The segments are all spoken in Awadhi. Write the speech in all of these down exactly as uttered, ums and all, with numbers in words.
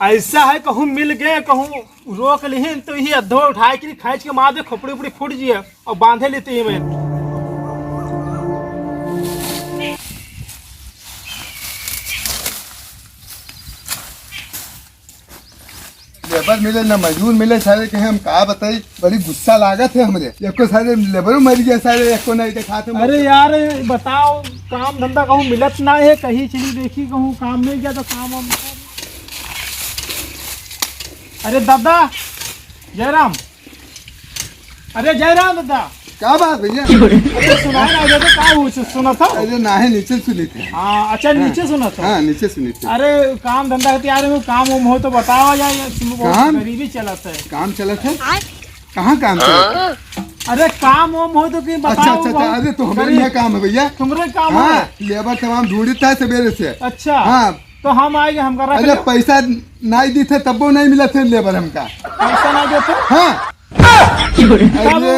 ऐसा है, कहूँ मिल गए, कहूँ रोक लिहिन तो यही अद्धो उठाए के खाइच के मार दे, खोपड़ी उपड़ी फूट जिए और बांधे लेते ही मैं। लेबर मिले ना मजदूर मिले, सारे कहे हम का बताई, बड़ी गुस्सा लागत है हमरे। एको सारे लेबरो मर गया, सारे एको नहीं देखात है। अरे यार, बताओ, काम धंधा कहूँ मिलत ना है, कहीं चली देखी कहूँ काम मिल गया तो काम वाम। अरे दादा, जयराम, अरे जयराम दादा। का बात भैया? अरे सुनाई ना देते, का हुआ, सु-, सुनत हो? अरे नाहीं, नीचे सुनी थे। हाँ, अच्छा, हाँ। नीचे सुनत हो? हाँ, नीचे सुनी थे। अरे काम धंधा है यार, वो काम वाम हो तो बताओ यार, ये बहुत काम? गरीबी चलत है। काम चलत है? कहाँ काम चलत है? अरे काम वाम हो तो कि अच्छा, बताओ, अच्छा, अच्छा, बहुत अरे तो हमरे गरीब। यहाँ काम है भैया। तुमरे काम हाँ, है? लेबर तमाम ढूंढता है सवेरे से। अच्छा। हाँ। तो हम आएंगे, हमका रख अरे लो। पैसा नाहीं दी थे, तब्बो नाहीं मिला थे लेबर हमका। पैसा ना देते? हाँ। अरे,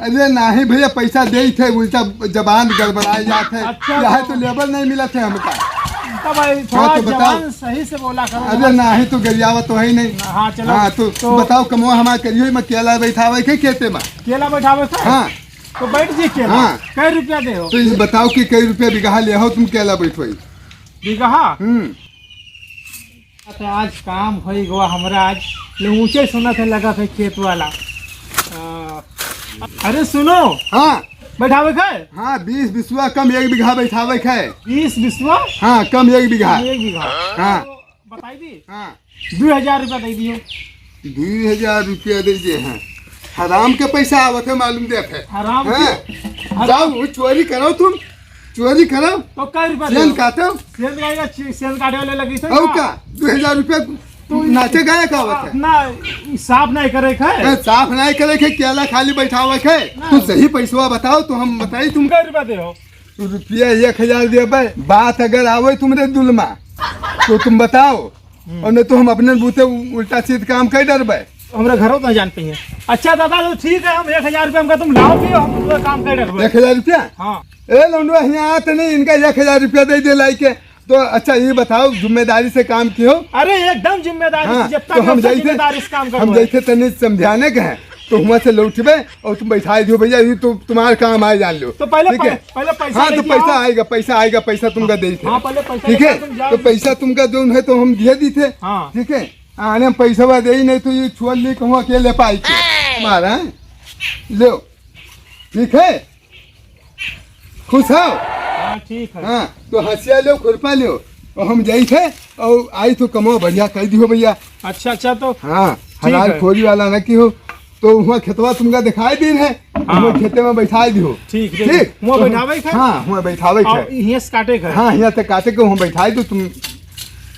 अरे नाहीं भैया, पैसा दे थे, उल्टा जबान गड़बड़ाए जात है। अच्छा, यहाँ तो तो लेबर नाहीं मिला थे हमका। तब भाई, हाँ, थोड़ा तो बताओ। जबान सही से बोला करो। अरे नाहीं तो गरियावा तो है ही नहीं। हाँ, चलो। हाँ, तो तो बताओ, कमवा हमार करियो, मैं केला बैठावे के खेते में। केला बैठावे के? हाँ। तो बैठ जी केला। हाँ। कै रुपया दे हो? तो ये बताओ कि कै रुपया बीघा ले हो तुम केला बैठवाई? बीघा? हम्म। तो आज काम होई गवा हमरा, आज ले ऊंचे सुनत है, लगत है खेत वाला। आ, अरे सुनो। हाँ। बैठावे के? हाँ, बीस बिसवा कम एक बीघा बैठावे के। बीस बिसवा? हाँ, कम एक बीघा। एक बीघा। हाँ। तो बताई दी? हाँ। दो हजार रुपया दे दियो। दो हजार रुपया दे दे हैं। हराम के पैसा आवत है, मालूम देत है। हराम हाँ। के? हराम। जाओ, वो चोरी करो तुम। चोरी करो। तो कै रुपया सेंध दे? काटो। सेंध काटेगा, ची-, सेंध काटे वाले लगी थे और ना? का? दो हजार रुपया तू नाचे गाए का आवत है? अपना साफ नहीं करे के है? ए, साफ नहीं करे के, केला खाली बैठावे के। ना। तू सही पैसवा बताओ तो हम बताई तुम। कै रुपया दे हो? रुपया एक हजार देबे, बात अगर आवे तुमरे दुलमा तो तुम बताओ, हम्म। और नहीं तो हम अपने बूते उ-, उल्टा सीध काम कर डरबे। हमरा घरों तो जान पइहे। अच्छा दादा, तो ठीक है, हम एक हजार रुपया हमका तुम लाओ कि हम पूरा काम कर डरबे। एक हजार रुपया? हाँ। ए लौंडवा, हियाँ आते नहीं, इनका एक हजार रुपया दे दे लाई के। तो अच्छा, ये बताओ, जिम्मेदारी से काम किहो? अरे, एकदम जिम्मेदारी से, हाँ, जितना तो भी हम होता है, जाइथे, जिम्मेदारी से काम हम करवाए। जाइथे तनी समझाने के हैं, तो हुआँ से लौटबे और तुम बैठाई दियो भैया, ये तो तुम्हारा काम आए, जान लो। तो पहले ठीक है? पै-, पहले पैसा हाँ, तो लेके पैसा आओ। आएगा, पैसा आएगा, पैसा तुमका हाँ, देइथे। हाँ, पहले पैसा ठीक लेके है? आओ, तुम जाओ। तो पैसा तुमका जौन है, तो हम दिए दीथे। हाँ। ठीक है? आने हम पैसा दे ही नहीं, तो ये छोड़ ले कहूँ अकेले पाई के। मारा है? लो। ठीक है? खुश हो? हाँ, ठीक है। हाँ, तो हंसिया लो, खुरपा लो, और हम जाइथे, और आई तो कमवा बढ़िया कर दिहो भैया। अच्छा, अच्छा, तो हाँ, ठीक हराम है। खोरी वाला ना किहो, तो हुआँ खेतवा तुमका दिखाई दीन है, हाँ। हुआँ खेते में बैठाई दिहो। ठीक, ठीक। ठीक? हुआँ तो बैठावे के? हाँ, हुआँ बैठावे के। और हियाँ से काटे के? हाँ, हियाँ से काटे के, हुआँ बैठाई दो तुम।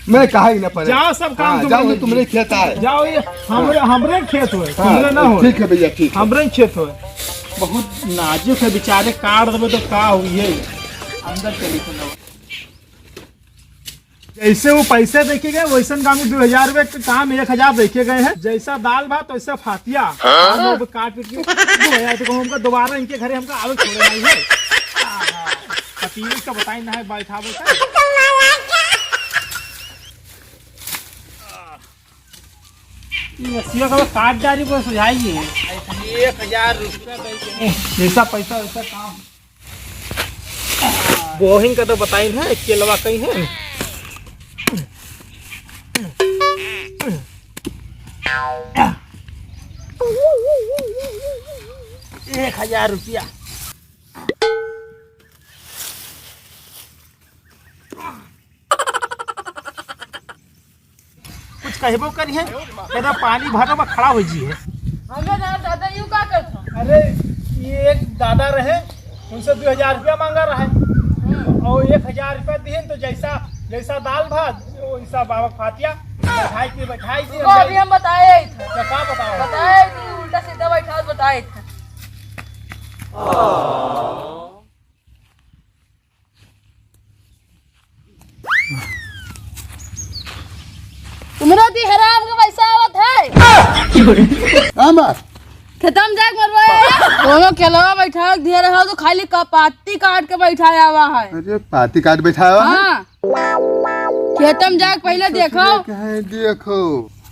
मैं कहा ही ना पड़े। जाओ, सब काम हाँ, तुम जाओ, करो। तुमरे खेत आए। जाओ, ये हमरे, हाँ। हमरे खेत होए, हाँ, तुमरे ना होए। ठीक है भैया, ठीक है। हमरे खेत होए। बहुत नाजुक है बेचारे, काट देबे तो का हुई है? अंदर चली तो ना। जैसे वो पैसे देखे गए, वैसन काम के दो हजार रुपये के काम एक हजार देखे गए हैं। जैसा दाल भात, वैसा फातिया। हाँ? हम लोग काट पीट के दो हजार रुपये को हमको दोबारा इनके घरे हमको आवे छोड़े नहीं है। आहा, पतीली का बताई ना है, बैठा बैठा। ये रस्सियों का काट डाली, बस हो जाएगी। एक हजार रुपया दे के। जैसा पैसा वैसा काम। बोहिन का तो बताई ना, केलवा कहीं है। एक हजार रुपया। कुछ कहबो करिहे, कहता पानी भरो बा, खड़ा हो जी है। हमें ना दादा, यू का करत हो? अरे, ये एक दादा रहे, उनसे दो हजार रुपया मांगा रहे। हम्म। और एक हजार रुपया दिहन तो जैसा, जैसा दाल भात, वैसा बाबा फातिया, बैठाई के बैठाई के उनको अभी हम बताए ही थे। क्या, का बताओ? बताए थे, उल्टा सीधा बैठा बताए थे। तुमरे दी हराम के पैसा आवत है। का बात? खेतम जाके मरवाए है। दोनों केलवा बैठा दिया रहा तो खाली का पाती काट के बैठाया हुआ है। अरे पाती काट बैठाया हुआ है? हाँ। खेतम जाके पहिले देखो। कहाँ देखो?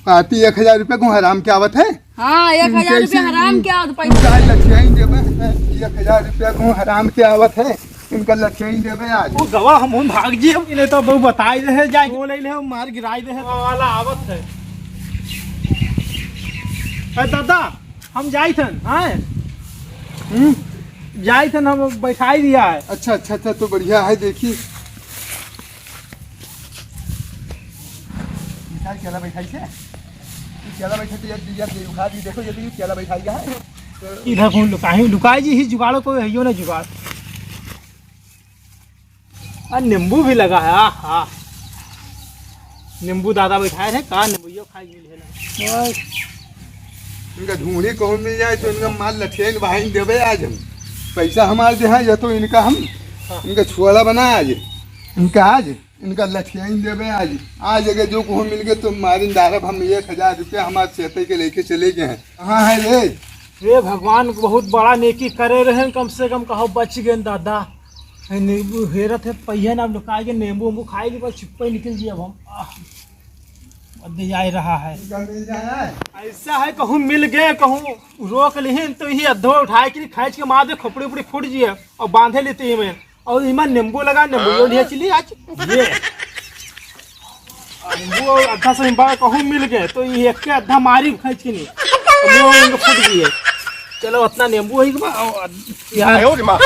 आती एक हजार रुपया को हराम के आवत है। हाँ, एक हजार रुपया हराम के आवत, पैसा। लठियाई देबे, एक हजार रुपया को हराम के आवत है, इनका लठियाई देबे आज। वो गवा हम, हम भाग जी, हम इन्हें तो बहु बताई रहे, जाए वो ले ले, मार गिराई दे, वाला आवत है। ए दादा, हम जाई थन, हाँ? हम्म? जाई थन, हम बैठाई दिया है। अच्छा, अच्छा, अच्छा, तो बढ़िया है, देखी। इधर केला बैठाई से? ई केला बैठा तो यार, यार, ये उखाड़ ली, देखो, ये तो ये केला बैठाई है। इधर कौन लुकाई, लुकाई जी, ही जुगाड़ो कोई है, यो ना जुगाड़। आ, नींबू भी लगा है, आहा। नींबू दादा बैठाए हैं, का नींबू यो खाई मिल है ना। इनका ढूंढी कहूँ मिल जाए तो इनका माल लठियाइन बहाइन देबे आज हम। पैसा हमार दे है, या तो इनका हम, हाँ। इनका छोला बना आज, इनका आज, इनका लठियाइन देबे आज। आज अगर जो कहूँ मिल गए तो मारिन डारब हम, एक हजार रुपया हमार चेते के लेके चले गए हैं। कहाँ है रे? हे भगवान, बहुत बड़ा नेकी करे रहे, कम से कम कहो बच गए दादा। हे नींबू हेरत है, पहिया ना लुकाए के नींबू उम्बू खाए के बाद छिप्पे निकल जिया हम। आह, बदे जाए रहा है। ऐसा है, कहूँ मिल गए, कहूँ रोक लिहिन तो ही अद्धो उठाए के खाइच के मार दे, खोपड़ी उपड़ी फूट जिए और बांधे लेते ही में। और इमा नींबू लगा, नींबू यो लिए चली आज। ये। नींबू और अद्धा से बा कहूँ मिल गए, तो ये एक के अद्धा मारी खींच के नहीं। नींबू उनको फूट गई है। चलो, उतना नींबू है कि बा-, और अद-, यार। आयो रे माँ।